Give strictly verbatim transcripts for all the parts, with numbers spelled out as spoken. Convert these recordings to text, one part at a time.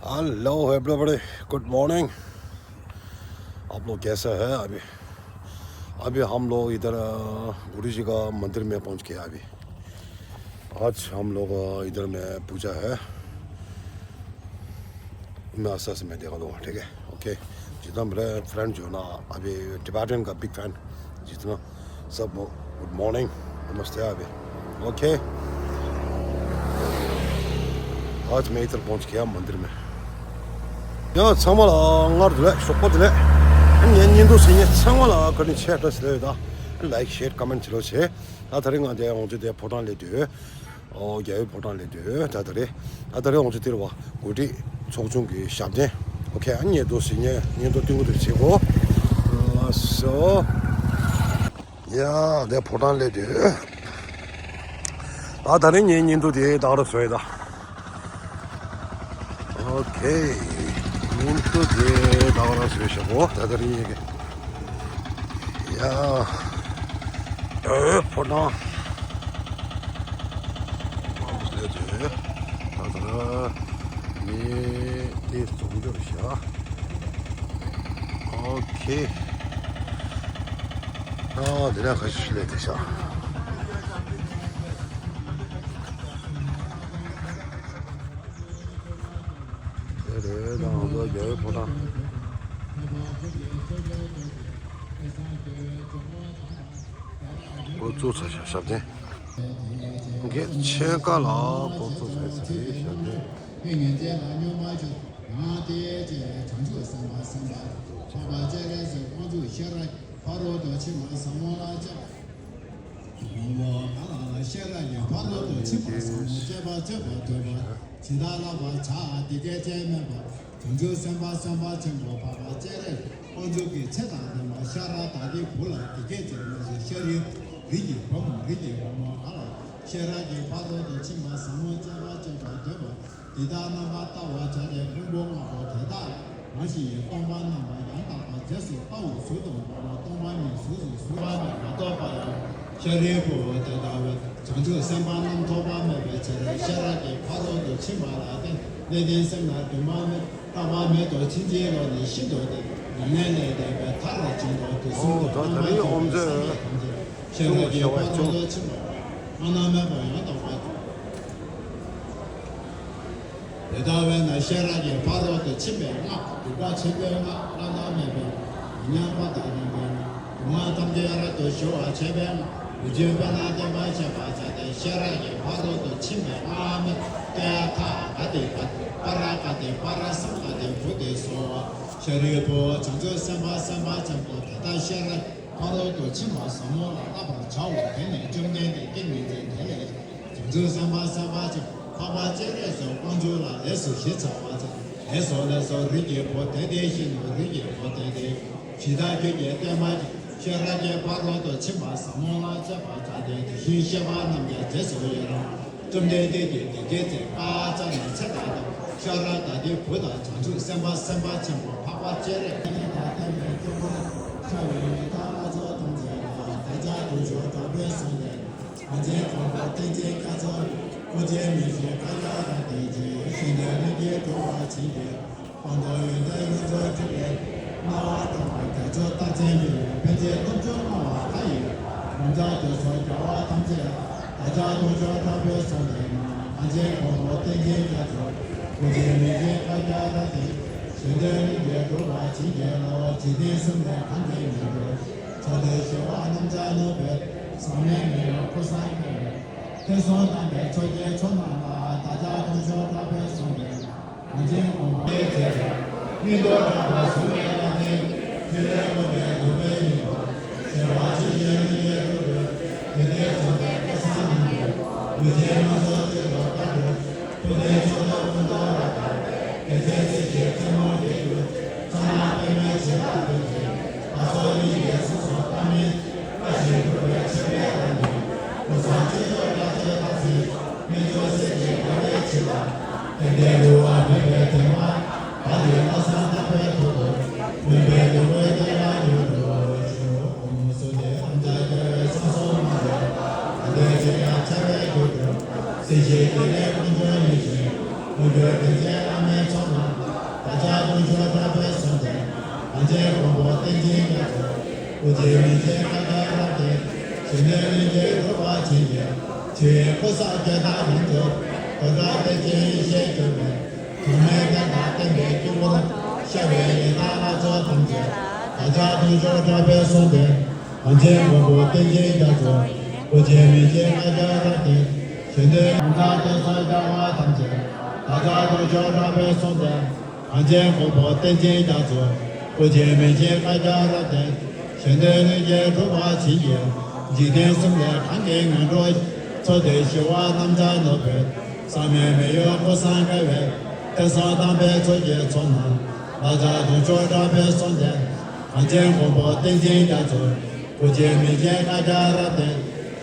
Hello everybody, good morning। आप लोग कैसा है? अभी अभी हम लोग इधर अ, गुरु जी का मंदिर में पहुंच गए। अभी आज हम लोग अ, इधर में पूजा है। मैं आस्ते आस्ते मैं देखा दूंगा, ठीक है? ओके। जितना मेरे फ्रेंड जो है ना, अभी टिबेटन का बिग फैन, जितना सब गुड मॉर्निंग, नमस्ते अभी। ओके। आज मैं इधर पहुंच गया मंदिर में। ཡང་ཚང་མ་ལ་སྔར་དུ་ལས་ཞོགས་པ་དུ་ལས། ཉན་ཉན་དུ་སེ་ཉན་ཚང་མ་ལ་བཀའ་དྲིན་ཆེ་བཀྲ་ཤིས་བདེ་ལེགས། ད་ལའིག་ཤེར་ཀོ་མེན་ཊི་བྱེད་རོགས་བྱེད། ད་ད་རིང་ང་འདི་ཡོང་ཆུ་དེ་ཕོ་བྲང་ལས་དུས། ཨོ་རྒྱལ་བའི་ཕོ་བྲང་ལས་དུས་ད་ད་རེད། ད་ད་རེད་ཡོང་ཆུ་དེ་རེད་བ། འགོ་ཁྲིད་ཚོགས་ཆུང་གི་ཞབས་བརྟན། ཨོ་ཁེ། ཨ་ཉན་དུ་སེ་ཉན་ཉན་དུ་ཏིང་གུ་དུ་བྱེད་གོ། ལགས་སོ། ཡ། དེ་ཕོ་བྲང་སླེབས་དུས། ད་ད་རིང་ངའི་བརྙན་ཐུང་དེ་དག་རུ་བཟོས་ད། ཨོ་ཁེ། བརྙན་ཐུང་དེ་དག་རུ་བཟོས་བཞག་གོ། ད་ད་རིང་ངའི་གི། ཡ། ཨེ་ཕོ་བྲང་སླེབས་དུས། ད་ད་ར་ངས་དེ་རྩོམ་སྦྱོར་བྱ། ཨོ་ཁེ། ཨ་དེ་ནས་ཁ་ཤས་སླེབས་བསྡད་ཤག་དེ་རེད། ད་ང་ཚོ་རྒྱལ་བའི་ཕོ་བྲང་འགོ་བཙུགས་ཚར་ཤག་ཞབས་བརྟན། འགོ་ཆེན་ཁག་ལ་འགོ་བཙུགས་ཚར་ཞབས་བརྟན། ཡང་དེའི་རྗེས་བྱང་ཆུབ་སེམས་དཔའ་སེམས་དཔའ་འཕགས་པ་སྤྱན་རས་གཟིགས་དབང་ཕྱུག་ཤེས་རབ་ཕ་རོལ་ཏུ་ཕྱིན་པ་ཟབ་མོ་ལ་སྤྱད་པ། ཤེས་རབ་ཀྱི་ཕ་རོལ་ཏུ་ཕྱིན་པ་ཟབ་མོ་སྤྱད་པ་སྤྱོད་པ་ཐོས་པ་ཇི་ལྟར་བསླབ་པར་བྱ། དེ་སྐད་ཅེས་སྨྲས་པ། བྱང་ཆུབ་སེམས་དཔའ་སེམས་དཔའ་ཆེན་པོ་འཕགས་པ་སྤྱན་རས་གཟིགས་དབང་ཕྱུག་གིས་ཚེ་དང་ལྡན་པ་ཤ་ར་དྭ་ཏིའི་བུ་ལ་འདི་སྐད་ཅེས་སྨྲས་སོ། ཤཱ་རིའི་རིགས་ཀྱི་བུའམ་རིགས་ཀྱི་བུ་མོ་གང་ལ་ཤེས་རབ་ཀྱི་ཕ་རོལ་ཏུ་ཕྱིན་པ་ཟབ་མོ་སྤྱད་པ་སྤྱོད་པ་ཐོས་པ། འདི་ལྟར་རྣམ་པར་བལྟ་བར་བྱ་སྟེ། ཕུང་པོ་ལྔ་པོ་དེ་དག་ལ་རང་བཞིན་གྱིས་སྟོང་པར་རྣམ་པར་ཡང་དག་པར་རྗེས་སུ་བལྟའོ། གཟུགས་དང་འགྲོ་བ་སྟོང་པ་ཉིད། གཟུགས་སུ་གཟུགས་པ་མེད་མ་རྟོགས་པ་ཡང་། ཤཱ་རིའི་བུ་དེ་ལྟ་བས་བྱང་ཆུབ་སེམས་དཔའ་རྣམས་ཐོགས་པ་མེད་པའི་ཕྱིར་ཤེས་རབ་ཀྱི་ཕ་རོལ་ཏུ་ཕྱིན་པ་ལ་བརྟེན་ནས་བརྟེན་སེམས་ལ་འདུན་པ་མེད། སྐྲག་པ་མེད་དོ། ཕྱིན་ཅི་ལོག་ནས་ཤིན་ཏུ་འདས། མྱ་ངན་ལས་འདས་པའི་མཐར་ཕྱིན་ཏོ། དུས་གསུམ་དུ་ཨོ་ད་ད་རྣམ་པར་རིང་དཔྱོད་ཨོམ་པའི་ཚེ་སངས་རྒྱས་ཐམས་ཅད་ཤེས་རབ་ཀྱི་ཕ་རོལ་ཏུ་ཕྱིན་པ་སྔ་ན་མེད་པ་ཡང་དག་པར། དེ་ལྟ་བས་ན་ཤེས་རབ་ཀྱི་ཕ་རོལ་ཏུ་ཕྱིན་པའི་སྔགས་སྡིག་པ་ཆེན་པོའི་སྔགས་བླ་ན་མེད་པའི་མི་མཉམ་པ་དང་མཉམ་པའི་སྔགས། སྡུག་བསྔལ་ཐམས་ཅད་རབ་ཏུ་ཞི་བར་བྱེད་པའི་སྔགས། ལུས་ཅན་དཔེར་ན་བསྟན་པར་བྱེད་པ་སྟེ། ཤེས་རབ་ཀྱི་ཕ་རོལ་ཏུ་ཕྱིན་པའི་སྔགས་ནི། ཏདྱ་ཐཱ་ག་ཏེ་བ་ཏེ་པཱ་ར་ག་ཏེ་པཱ་ར་སཾ་ག་ཏེ་བོ་དྷེ་སྭཱ་ཧཱ། ཤཱ་རིའི་བུ་བྱང་ཆུབ་སེམས་དཔའ་སེམས་དཔའ་ཆེན་པོ་དེ་དག་ཤེས་རབ་ཕ་རོལ་ཏུ་ཕྱིན་པ་ཟབ་མོ་ལ་བསླབ་པར་བྱའོ། དེ་ནས་བཅོམ་ལྡན་འདས་ཀྱིས་ཉིན་མཚན་དེ་ལས་བྱང་ཆུབ་སེམས་དཔའ་སེམས་དཔའ་ཆེན་པོ་འཕགས་པ་སྤྱན་རས་གཟིགས་དབང་ཕྱུག་ལ་ལེགས་སོ་ཞེས་བྱ་བ་ཅིག་ལེགས་སོ་ལེགས་སོ། རིགས་ཀྱི་བུ་དེ་དེ་བཞིན་ནོ། རིགས་ཀྱི་བུ་དེ་དེ་བཞིན་དག་ཁྱོད་ཀྱིས་བསྟན་པ་ཅིག་ཤེས་རབ་ཀྱི་ཕ་རོལ་ཏུ་ཕྱིན་པ་ཟབ་མོ་ལ་སྤྱད་པར་བྱ་སྟེ། དེ་བཞིན་གཤེགས་པ་རྣམས་ཀྱང་རྗེས་སུ་ཡི་རང་། བཅོམ་ལྡན་འདས་ཀྱིས་དེ་སྐད་ཅེས་བཀའ་སྩལ་ནས། ཚེ་དང་ལྡན་པ་ཤ་ར་དྭ་ཏིའི་བུ་དང་། བྱང་ཆུབ་སེམས་དཔའ་སེམས་དཔའ་ཆེན་པོ་འཕགས་པ་སྤྱན་རས་གཟིགས་དང་ལྡན་པའི་སྐྱེ་བོ་ཤ་བའི་ཡི་དྭགས་སྣ་ཚོགས་ཐམས་ཅད་ལ། བདག་ཅག་དུད་འགྲོ་དྲག་པོས་བཟུང་སྟེ། གངས་ཅན་གོ་འཕང་སྟེང་ཆེན་རྒྱ་མཚོ། ཀུན་མཁྱེན་མི་བསྐྱོད་བཀའ་རྒྱ་དང་ལྡན་ཅིང་། གཞན་དོན་སྙིང་རྗེ་སྒྲུབ་པར་བྱེད་པའི། སྤངས་རྟོགས་ཡོན་ཏན་ཡོངས་སུ་གྲུབ་པའི། སྣང་བ་དང་པོ་རྒྱ་མཚོ་རྟགས་ཅན་འདི། ཕན་ཚུན་རྣམ་འཇོམས་སྣང་བ་མཐའ་ཡས། ངོ་མཚར་དུས་གསུམ་རྒྱལ་བ་ཐམས་ཅད་ལ། བདག་ཅག་དུད་འགྲོ་དྲག་པོས་བཟུང་སྟེ་ན། གངས་ཅན་གོ་འཕང་སྟེང་ཆེན་རྒྱ་མཚོ། ཀུན་མཁྱེན་མི་བསྐྱོད་བཀའ་རྒྱ་དང་ལྡན། གཞན་དོན་སྙིང་རྗེ་སྒྲུབ་པར་བྱེད་ཀྱི་རོ། འཇིག་རྟེན་གསུམ་ལས་གང་གིས་མི་འདའ། མཆོག་ཏུ་ཞི་བ་རྣམ་དག་ནོད་པའི། ཟག་མེད་མི་ཡི་ཀུན་བཟང་མཁྱེན་པའི། ཐོས་བསམ་དམ་པའི་ཆོས་ཀྱི་མཆོག་རྣམས་ལ། བདག་ཅག་དུད་འགྲོ་དྲག་པོས་བཟུང་སྟེ། གངས་ཅན་གོ་འཕང་སྟེང་ཆེན་རྒྱ་མཚོ། སྙིང་པོ་དྲག་པོ་གཟུགས་མེད་ལ་བརྟེན། ཐིག་ལེ་མངོན་པའི་ནུས་པའི་སྙིང་པོ། ཞི་བ་ཇི་བཞིན་ཉིད་ཀྱིས་གྲུབ་པའི། དེ་ནས་བྱུང་བའི་ཀུན་བཟང་སྙིང་པོས། ལུས་ཅན་ལ་སོགས་སྲིད་པ་ལྟ་བུའི། ཐུབ་བསྟན་མཆོག་ཏུ་ཀུན་རྫོབ་ལ་དག་པའི། དེ་ཚེ་སྲིད་ཞིའི་རྩེ་མོར་སྐྱེས་གྱུར་ཅིག །ཕྱག་ན་པདྨོའི་བྱེ་བྲག་ཏུ་བརྗིད། ལ་སོགས་སྙིང་རྗེའི་གཟུགས་སུ་བལྟ་མིན་ཅིག །བཀའ་བཞིན་སྒྲུབ་པའི་མཆོད་པའི་དང་ནི། ཀུན་བཟང་སྤྱོད་མཆོག་རྒྱ་མཚོའི་རྟགས་ཅན། རྣལ་འབྱོར་སྲས་ཀྱི་དགའ་བའི་བྱིན་རླབས། དེ་འདྲའི་རོལ་བ་མེད་པའི་དེ་མ་ཐག །ལྷ་ཡི་ལྷ་བཟང་རྣམ་པའི་ཐུགས་སུ། མོས་པའི་ནོར་བུའི་གཏེར་ལ་གྱུར་ཏོ། ཞུ། ཀུན་རྫོབ་ཀྱི་རང་རྒྱལ་རྒྱལ་བའི་སངས་རྒྱས་མ་ལུས་པ། ཨ་ཏིའི་ཚིག་ཀྱང་འཆད་པའི་རྒྱུར་གྱུར། སྲིད་ཞིའི་དཀྱིལ་ལས་ཀུན་འབྱུང་ཡེ་ཤེས། མངོན་གྱུར་རྒྱལ་མཚན་བླ་མའི་མཆོག་རྣམས། ལྕགས་ཀྱུ་ཤོག་དྲག་པོས་གསུངས་ཏེ། གངས་ཅན་མགོན་པོ་བསྟན་འཛིན་རྒྱ་མཚོ། སྐུ་ཚེ་མི་ཤིགས་བཀའ་རྒྱ་རབ་བརྟན། གཞན་དོན་ལྷུན་གྱིས་གྲུབ་པར་བྱིན་གྱིས། ཆོས་སྐུ་གསུང་ཐུགས་དང་ལྡན་དུ། རྡོ་གྲགས་བསྟན་ཆེན་ཡེ་ཤེས་གྱུར་པའི། གྲངས་མེད་བསྟན་དང་བསྟན་པའི་སྐྱེ་འགྲོར། ཤར་བའི་ཡི་དམ་ལྷ་ཚོགས་ཐམས་ཅད། བདག་ཅག་ཀྱུ་ཤོག་དྲག་པོས་གསུངས་ཏེ། གངས་ཅན་མགོན་པོ་བསྟན་འཛིན་རྒྱ་མཚོ། སྐུ་ཚེ་མི་ཤིགས་བཀའ་རྒྱ་རབ་བརྟན། གཞན་དོན་ལྷུན་གྱིས་གྲུབ་པར་བྱིན་གྱིས། བདག་ཅག་ཀྱུ་ཤོག་དྲག་པོས་གསུངས་ཏེ། གངས་ཅན་མགོན་པོ་བསྟན་འཛིན་རྒྱ་མཚོ། སྐུ་ཚེ་མི་ཤིགས་བཀའ་རྒྱ་རབ་བརྟན། གཞན་དོན་ལྷུན་གྱིས་གྲུབ་པར་བྱིན་གྱིས། འཇིག་རྟེན་གསུམ་ལས་གང་གི་ངན་འགྲོ། ཚོགས་དེ་ཞི་བ་རྣམ་བྱང་ནོར་བུའི། བསམ་ཡས་མེ་ཡོས་སྐུ་བསང་བསྐལ་བའི། དེང་སང་དམ་པའི་ཚོགས་ཀྱི་ཚོགས་རྣམས། བདག་ཅག་ཀྱུ་ཤོག་དྲག་པོས་གསུངས་ཏེ། གངས་ཅན་མགོན་པོ་བསྟན་འཛིན་རྒྱ་མཚོ། སྐུ་ཚེ་མི་ཤིགས་བཀའ་རྒྱ་རབ་བརྟན།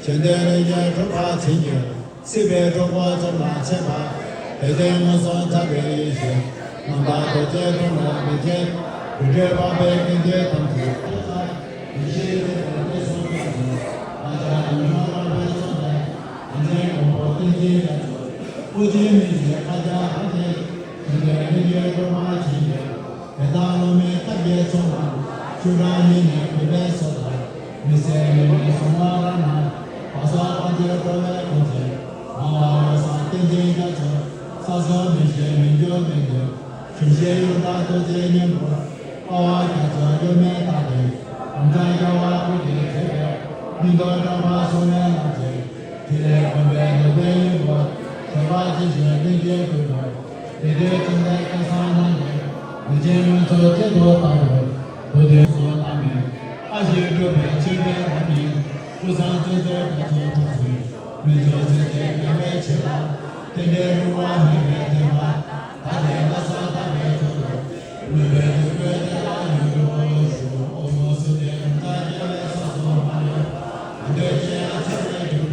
གཞན་དོན་ལྷུན་གྱིས་གྲུབ་པར་བྱིན་གྱིས། སྲིད་པའི་འཁྲུལ་འཁོར་གཙུག་ལག་ཕྱེད་པ། དེ་སྟེང་མངོན་སུམ་མཐའ་ཡས་ཡེ་ཤེས། རྣམ་དག་རྡོ་རྗེའི་སྟོབས་ལ་མི་ཕྱེད། རིག་གྲོལ་འཕགས་པའི་ཀུན་འདུས་དམ་ཚིག་ཡེ་ཤེས་རིག་པའི་སྐུ་གསུང་ཐུགས་སུ། ང་ཅག་ཀུན་འབྱུང་རབ་འཕེལ་སོགས་ལས། གངས་ཅན་མགོན་པོ་བསྟན་འཛིན་རྒྱ་མཚོ། སྐུ་ཚེ་མི་ཤིགས་བཀའ་རྒྱ་རབ་བརྟན། གཞན་དོན་ལྷུན་གྱིས་གྲུབ་པར་བྱིན་གྱིས། དེ་དག་བླ་མེད་ཐབས་ཀྱི་ཚོགས་རྣམས། ཆུ་འདྲ་ཉིད་ནས་གུས་པས་གསོལ་ལོ། མི་ཟད་མི་ལུས་གཟུངས་སྔགས་རབ་རྣམས། བག་གསོ་དཔལ་འབྱོར་སྤྲོ་བའི་སྒོ་འབྱེད། ངག་དབང་བློ་བཟང་བསྟན་འཛིན་རྒྱ་མཚོ། ས་སོགས་མི་ཤེས་མི་འགྱུར་མི་འགྱུར། ཞུམ་ཤེས་ཡུལ་དང་རྡོ་རྗེའི་སྙིང་པོ། དཔའ་བ་རྒྱ་མཚོ་གཡོ་མེད་རྟགས་ལྡན། ལམ་འཕྲང་རྒྱལ་བ་སྐུ་སྟེ་མཛེས་པའི། སྙིང་སྟོབས་སྤྲོ་བ་སོ་མའི་ལག་རྗེས། ཐིག་ལེ་བསྒོམས་པས་ནུབ་པའི་དབྱིངས་སུ། བཟོད་པ་ཇི་བཞིན་ལྷུན་གྱིས་གྲུབ་པའི། དེ་ལྟའི་བཅོམ་ལྡན་སྐལ་བཟང་རྣམས་ཀྱིས། ལུས་ཅན་ངན་སོང་བཅད་དུ་བཏང་བའི། བུ་དེ་སོ་བཏང་མིན། ཨ་ཞེས་སྒྲུབ་པའི་མཆོད་པའི་ལམ་ཡིན། ཀུན་བཟང་བཙན་བྱོལ་དགའ་ཚོར་ཕུན་ཚོགས། མི་འཇོག་ཚེ་འདིའི་དགེ་བའི་ཆེད་ལ། རྟེན་འབྲེལ་རྙིང་བ་མེད་པའི་བདེན་པ། ད་ནི་ལྷ་ས་དམ་པའི་ཐོག་ཏུ། མོས་པའི་འདོད་དགུའི་གཏེར་ལ་ཉོན་དུ་གསོལ། ཨོཾ་སྭསྟི། རྣམ་དག་རྒྱལ་བའི་ས་སོགས་མ་ལུས་པ། འདོད་ཆེན་ལ་ཕྱག་འཚལ་སྒྲུབ་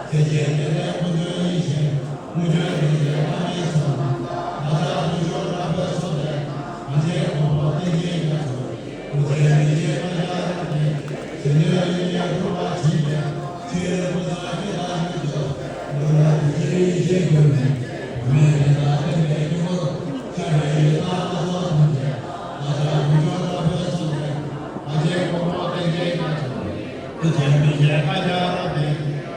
པའི། དེ་རྗེས་ཉེར་ལེན་སྐུ་མདུན་ཡིད་བཞིན། དངོས་གྲུབ་རིན་ཆེན་བླ་མའི་ཚོགས་རྣམས། ད་ལྟ་ཀུན་འབྱུང་རབ་འཕེལ་སོགས་ལས། གངས་ཅན་མགོན་པོ་བསྟན་འཛིན་རྒྱ་མཚོ། སྐུ་ཚེ་མི་ཤིགས་བཀའ་རྒྱ་རབ་བརྟན། གཞན་དོན་ལྷུན་གྱིས་གྲུབ་པར་བྱིན་གྱིས། ཆོས་ཀུན་བཟང་སྤྱོད་དང་ལྡན་དུ། ལུས་ལ་དུས་ཀྱི་ཡེ་ཤེས་གྱུར་ནས། བུད་མེད་ལས་དང་བསྟན་པའི་དཀྱིལ་འཁོར། ཤར་བའི་ཡུལ་དང་ལྷ་ཚོགས་ཐམས་ཅད། ང་ཅག་ཀུན་འབྱུང་རབ་འཕེལ་སོགས་ལས། གངས་ཅན་མགོན་པོ་བསྟན་འཛིན་རྒྱ་མཚོ། སྐུ་ཚེ་མི་ཤིགས་བཀའ་རྒྱ་རབ་བརྟན།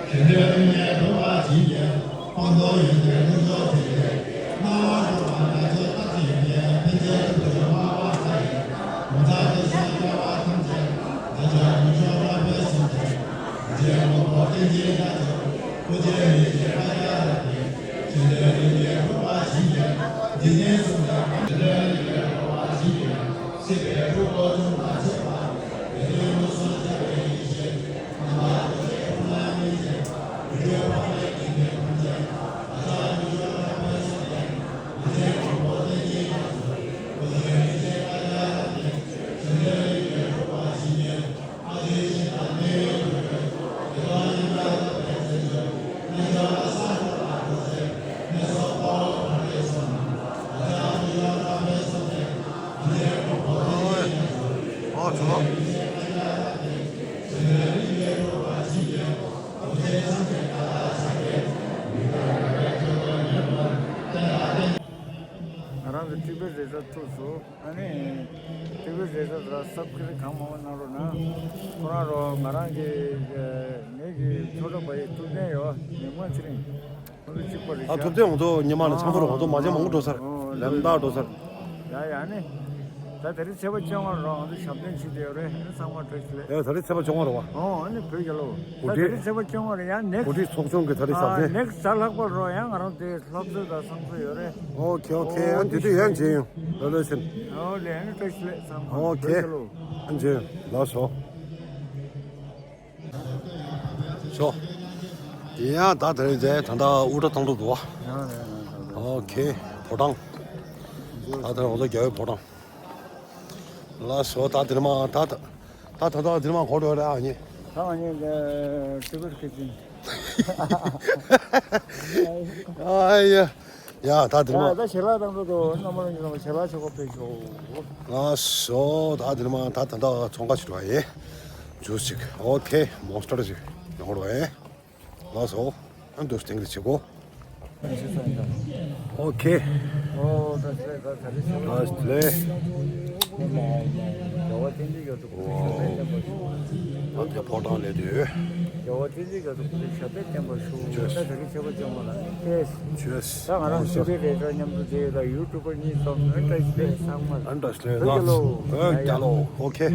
གཞན་དོན་ལྷུན་གྱིས་གྲུབ་པར་བྱིན་གྱིས། སྤངས་རྟོགས་ཡོན་ཏན་ཀུན་རྫོགས་ཕྲིན་ལས། སྣང་བ་འགྲོ་བ་འདྲེན་མཛད་རྟག་ཏུ་ཡོད་པའི། ཕན་ཆད་ཐུགས་རྗེ་སྨྲ་བ་མཁའ་ཡི། ངོ་མཚར་སྐྱེ་གཟུགས་སྐྱེ་བ་ཐམས་ཅད། ང་ཅག་ཀུན་འབྱུང་རབ་འཕེལ་སོགས་ལས། གངས་ཅན་མགོན་པོ་བསྟན་འཛིན་རྒྱ་མཚོ། སྐུ་ཚེ་མི་ཤིགས་བཀའ་རྒྱ་རབ་བརྟན། གཞན་དོན་ལྷུན་གྱིས་གྲུབ་པར་བྱིན་གྱིས། འཇིག་རྟེན་གསུམ་ལས་གང་གི་ལྷུན་གྱིས་གྲུབ་པར་བྱིན་གྱིས། སྲིད་པའི་འཁྲུལ་འཁོར་གཙུག་ལག་ཕྱེད་པ། དེ་ལྟའི་མངོན་སུམ་ཤར་བའི་ཡེ་ཤེས། རྣམ་པ་རྡོ་རྗེ་ཕུང་ལ་སྙིང་རྗེ། རིག་གྲོལ་འཕགས་པའི་ཀུན་འདུས་ཐམས་ཅད། བདག་ཅག་ཀུན་འབྱུང་རབ་འཕེལ་སོགས་ལས། གངས་ཅན་མགོན་པོ་བསྟན་འཛིན་རྒྱ་མཚོ། སྐུ་ཚེ་མི་ཤིགས་བཀའ་རྒྱ་རབ་བརྟན། གཞན་དོན་ལྷུན་གྱིས་གྲུབ་པར་བྱིན་གྱིས། ཨ་ཏི་ཤི་དང་གནས་ཡུལ་དུ་བོད། དེ་དག་མཉམ་པའི་བསླབ་པའི་རྩེ་མཆོག་གནས་མཆོག་ལ་སངས་རྒྱས་ལ་འགྲོ་ཟེར། གནས་སོགས་དཔའ་བོ་བར་གྱི་ཚོགས་རྣམས། བདག་ཅག་ཀུན་འབྱུང་རབ་འཕེལ་སོགས་ལས། གངས་ཅན་མགོན་པོ་བསྟན་འཛིན་རྒྱ་མཚོ། ཨོ་ཚོ། ང་རང་ཚོ་ཊི་བི་རེ་ས་ཐུག་སོང་། ཨ་ནི། ཊི་བི་རེ་ས་ལ་སབ་སི་ཀ་རབ་གང་མང་པོ་གནང་རོགས་གནང་། ཁོ་རང་རོགས་ང་རང་གི་ངེད་ཀྱི་ཚོགས་གྲོགས་པ་ཡི་ཐུབ་བསྟན་ཡོད། མི་མང་ཚེ་རིང་། ཁོ་ཚོ་གཅིག་པ་རེད་ཤག་ཨ་ཐུབ་བསྟན་ང་ཚོ་ཉི་མ་ལ་འཆམ་པོ་རོགས། ང་ཚོ་མ་བྱན་མང་པོ་འགྲོ་སར། ཨོ་ལམ་བདག་འགྲོ་སར། ཡ་ཡ་ནི། ད་དེ་རིང་ཚེས་པ་བཅོ་ལྔ་རོགས་ང་ཚོ་ཞབས་བརྟན་བྱེད་དེ་ཡོད་རེད། ཨ་ནི་ཚང་མ་བཀྲ་ཤིས་བདེ་ལེགས། ཡ་ད་རིང་ཚེས་པ་བཅོ་ལྔ་རེད་བ། ཨོ་ཨ་ནི་བོད་རྒྱལ་ལོ། གོ་ད་དེ་སྒྲིག་རིང་ཚེས་པ་བཅོ་ལྔ་རེད་ཡ། ནེག་གོ་སི་སྒྲིག་ཚོགས་ཆུང་གི་ད་རིང་ཞབས་བརྟན། ནེག་ཟླ་ལྷག་པར་རོགས་ཡང་ང་རང་དེ་སློབ་གསོ་དང་བསམ་ཚུལ་ཡོད་རེད། ཨོ་ཁེ་ཨོ་ཁེ། ཨོ་ཨ་དེ་དུས་ཡན་ཇེ་ཡོང་ལོ་ལོ་སིན། ཨོ་ལེ་ཨ་ནི་བཀྲ་ཤིས་བདེ་ལེགས་ཚང་མ། ཨོ་ཁེ། བོད་རྒྱལ་ལོ། ཨ་ཇེ་ལགས་སོ། ཤོ། ཡ་ད་དེ་རིང་ཟེ་ད་ལྟ་དབུ་སྐྲ་བཏང་འདུག་འདུག་བ། ཨོ་ཁེ། ཕོ་བྲང་། ད་དེ་རིང་འོ་ལོ་རྒྱལ་བའི་ཕོ་བྲང་། ལགས་སོ། ད་དེ་རིང་མ་ད་ད་ད་ད་དེ་རིང་མ་གོ་འགྲོ་རེད་ཨ་ནི། ད་ཨ་ནི་ཀྲི་བུལ་ཁི་ཅིན། ཨ་ཡ། ཡ་ད་དེ་རིང་མ། ད་ཞལ་ལག་བཏང་འགྲོ་དོ་རྣམ་པ་ལ་ཉིན་ལ་ཞལ་ལག་ཆོག་པ་ཕེབས་ཤོག་ལགས་སོ། ད་དེ་རིང་མ་ད་ད་ད་ཚོང་ཁ་ཞིག་འགྲོ་ཡིན། ཇུས་ཅིག་ཨོ་ཁེ། མོན་སི་ཊར་ཅིག་ཡོང་འགྲོ་ཡིན། ལགས་སོ། ཨ་འདུག་སྟེང་གི་བྱེད་སྒོ། ཨོ་ཁེ། ཨོ་ད་ལེ་ད་ད་ལེ། ད་ལེ། ཨོ་མ་ཨོ་མ་ཨོ་མ། རྒྱལ་བ་བསྟན་འཛིན་མགོན་པོ་ཞབས་པད་བརྟན་པར་ཤོག་ད་དེ་ཕོ་བྲང་ལས་དུས། རྒྱལ་བ་བསྟན་འཛིན་མགོན་པོ་ཞབས་པད་བརྟན་པར་ཤོག་ད་ད་ལེ་ཁྱེད་པ་ཅང་མ་ལ་ཨེ། ད་ང་རང་སུ་པའི་རེ་ད་མཉམ་དུ་བསྡད་ཡོད་ད་ཡུ་ཊུབ་པར་གཉིས་ཚོགས་ཨན་ཏྲ་སི་པའི་ཚང་མ་ལ་ཨན་ཏྲ་སི་པའི་ཚང་མ་ཨན་ཏྲ་སི་པའི་ཚང་མ་ཨོ་ཁེ།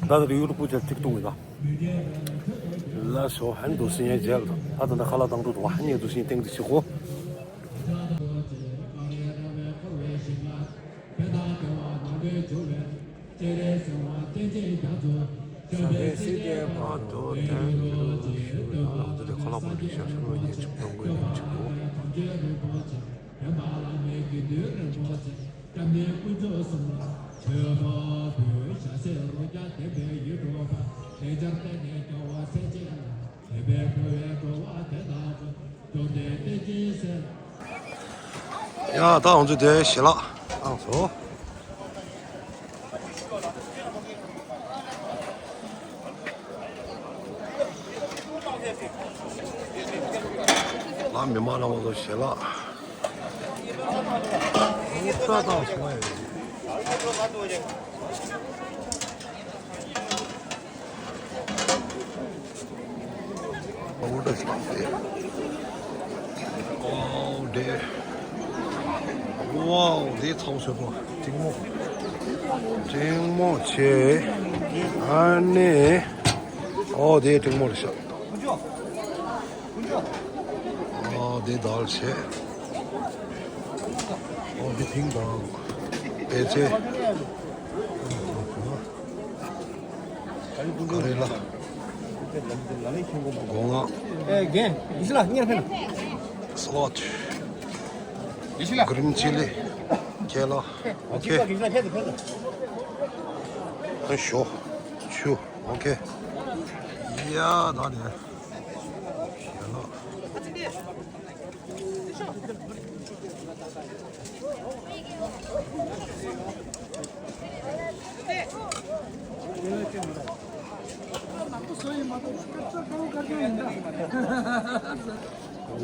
ད་ད་ཡུ་ཊུབ་ཅེ་ཊིག་ཏོག་གི་ད། ལ་སོ་ཧན་དུ་སིན་ཡ་ཇལ་ད་ད་ད་ཁ་ལ་དང་དུ་དུ་ཧན་ཡ་དུ་སིན་ཏེང་དུ་ཆི་ཁོ། ཡ་ད་ང་ཚོ་དེ་ཞལ་ལག་བཏང་སོང་། ལ་མི་མང་ལ་ང་ཚོ་ཞལ་ལག་ཨོ་ད་བཏང་སོང་ཨེ། ཨོ་ད་ཞིག་དེ། ཨོ་དེ། ཝའོ་དེ་ཚ་བོ་ཚོད་པོ། ཀྲིང་མོ། ཀྲིང་མོ་ཆེ། ཨ་ནི། ཨོ་དེ་ཀྲིང་མོ་རེད་ཤག་ཨོ་དེ་དལ་ཆེ། ཨོ་དེ་ཕིང་དང་། པེ་ཚེ། ག་རེ་ལ། སྒོ་ང་། ཨེ་རྒན། ཡི་ཤི་ལ་གཉེར་ཕན། སློད། ཡི་ཤི་ལ། གྲིན་ཆི་ལི། ཁེ་ལ། ཨོ་ཁེ། ཨ་ཞོ། ཆུ། ཨོ་ཁེ། ཡ་ད་ནི། ཁེ་ལ།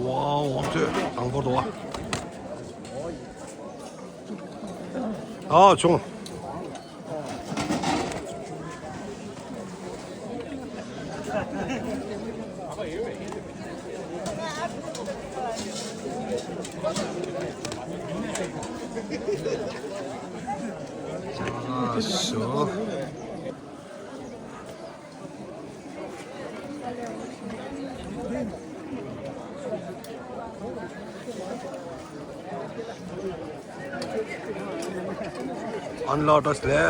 ཝའོ། འོ་ཚོད་དང་པོ་འདུག་བ། ཨ་བྱུང་། ཨ་ཞོ། ཨན་ལ་ཏོས་ལེ།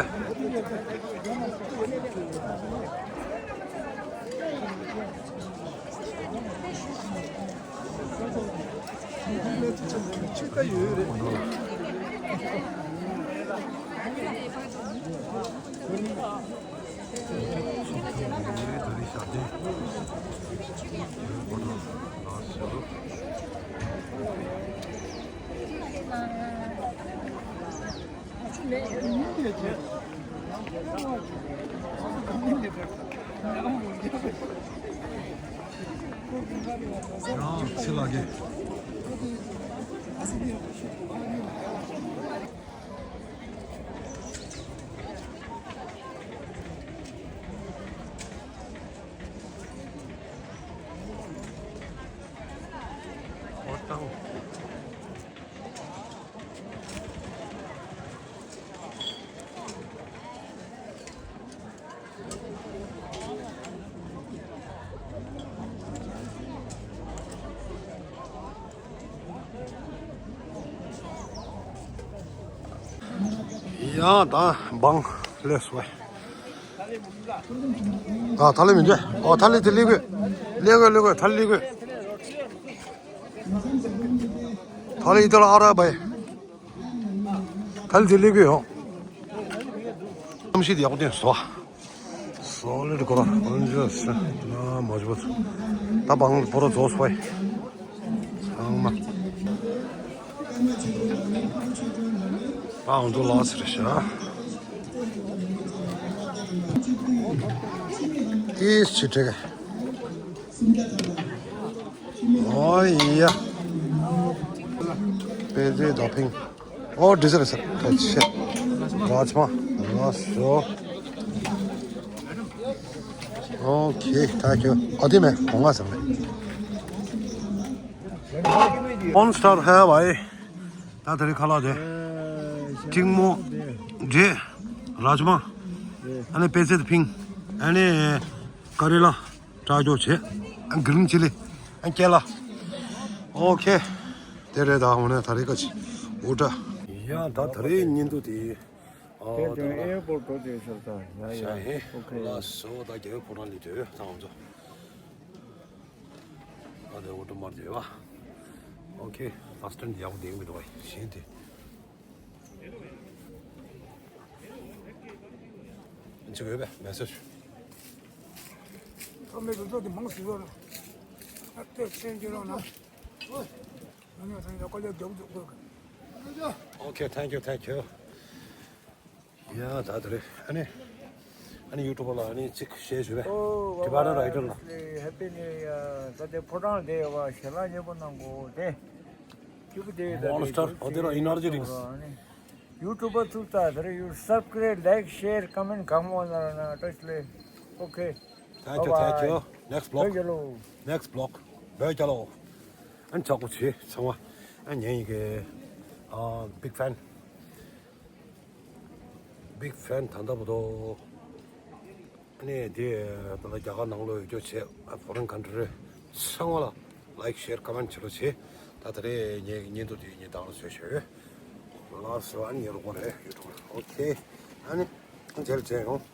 ཡང་ད་འབངས་སླེབས་སོང་། ཨ་ཐ་ལི་མི་འདུག་ཨོ་ཐ་ལི་དེ་སླེབས་དགོས། སླེབས་དགོས་སླེབས་དགོས། ཐ་ལི་སླེབས་དགོས། ཐ་ལི་ཡི་ཐ་ལ་ཨ་ར་བའི། ཐ་ལི་དེ་སླེབས་དགོས་ཡོང་། གནམ་གཤིས་དེ་ཡག་པོ་བསྟན་སོང་། སོ་ལེ་རི་ཀོ་ར་ཨོན་ཇི་སི་ན་མ་ཇི་བ་ཚུ། ད་བང་པོ་ར་རྫོགས་སོང་། ཚང་མ། ཨ་འོང་དུ་ལ་སི་རེ་ཤ། ཏིས་ཆི་ཏྲེ། ཨོ་ཡ། པད་ཚལ་དང་ཕིང་། ཨོ་འདི་ཟེར་ཟེར། ད་ཆེ། རཱཇ་མ། ལགས་སོ། ཨོ་ཁེ། ཐེང་ཀིའུ། ཨོ་དེ་མེད། གོང་ང་ཟེར་མེད། ཨོན་སི་ཊར་ཧེ་བའི། ད་དེ་རིང་ཁ་ལག་དེ། ཀྲིང་མོ། འབྲས། རཱཇ་མ། ཨ་ནི་པད་ཚལ་ཕིང་། ཨ་ནི་ཀ་རེ་ལ། དྲག་སྐྱོར་བྱེད། ཨ་གི་རིན་ཆི་ལི། ཨ་ཀེ་ལ། ཨོ་ཁེ། དེ་རེད། ད་འོ་ན་ད་རེས་ཀ་ཅི། འུ་དྲ། ཡ་ད་ད་རེས་ཉིན་དུ་དེ། ཨ་དེ་ད་དེ་ཨེར་པོར་ཊི་འགྲོ་དེ་ཤར་ད་ཡ་ཡ། ཤ་ཧེ། ཨོ་ཁེ། ལགས་སོ། ད་རྒྱལ་བའི་ཕོ་བྲང་ལི་དོ་ད་ང་ཚོ། ཨ་དེ་འུ་དྲ་མར་དེ་བ། ཨོ་ཁེ། བྷ་སི་སི་ཊེན་ཌི་ཡག་པོ་བསྡད་མི་འདུག་བ་གཞན་དེ། ཅིག་ཡོད་པས་མེ་སེ་ཇི། ཁ་མེད་དུ་ཚོགས་ཀྱི་མང་སུ་ཡོད་ལ། ཨ་ཏོག་ཙམ་ཅིག་རང་ན། ཨོ། ང་ཚོ་ཡང་ཀོ་ལེ་རྒྱབ་འཇུག་དགོས་གི། ཨོ་ཁེ། ཐེང་ཀིའུ། ཐེང་ཀིའུ། ཡ་ད་དེ་རེད། ཨ་ནི། ཨ་ནི་ཡུ་ཊུབ་པ་ལ་ཨ་ནི་ཅིག་ཞེས་ཞུ་བས། ཨོ། ཊི་བ་ཊན་རའི་ཊར་ལ། ཧེ་པི་ནིའུ་ཡར། ད་དེ་ཕོ་བྲང་དེ་བ་ཞལ་ལག་མཉེས་པོ་གནང་གོ་དེ། ཀྱུ་ཀུ་དེ་ད་ཨོན་སི་ཊར། ཨོ་དེ་ར་ཨི་ནར་ཇི་ཌིང་སི། ཡུ་ཊུབ་པ་ཚུགས་ད་དེ་རེད། ཡུ་སབ་སི་ཀ་རེབ། ལའིཀ་ཤེར་ཀོ་མེན་ཊི་གང་མང་གནང་རོགས་གནང་། བཀྲ་ཤིས་བདེ་ལེགས། ཨོ་ཁེ། Thank you, thank you. Next vlog. བོད་རྒྱལ་ལོ། Next vlog. བོད་རྒྱལ་ལོ། ཨན་ཆག་པོ་བྱེད་ཚང་མ། ཨན་ཉན་ཡི་གེ། ཨ་big fan. Big fan ད་ལྟ་བར་དུ། ཨ་ནི་དེ་ད་ལྟ་རྒྱ་གར་ནང་ལོགས་ཡོད་རྒྱུ་བྱས། ཨ་ཕོ་རེན་ཁན་ཊི་རི་ཚང་མ་ལ་ལའིཀ་ཤེར་ཀོ་མེན་ཊི་བྱེད་རོགས་བྱེད། ད་ད་རེས་ངའི་བརྙན་ཐུང་དེ་ངས་ད་ལ་བཟོས་ཞོད། ལགས་སོ། ཨ་ནི་ངའི་རོགས་པ་རེད་ཡུ་ཊུབ་པ། ཨོ་ཁེ། ཨ་ནི་མཇལ་མཇལ་ཡོང་།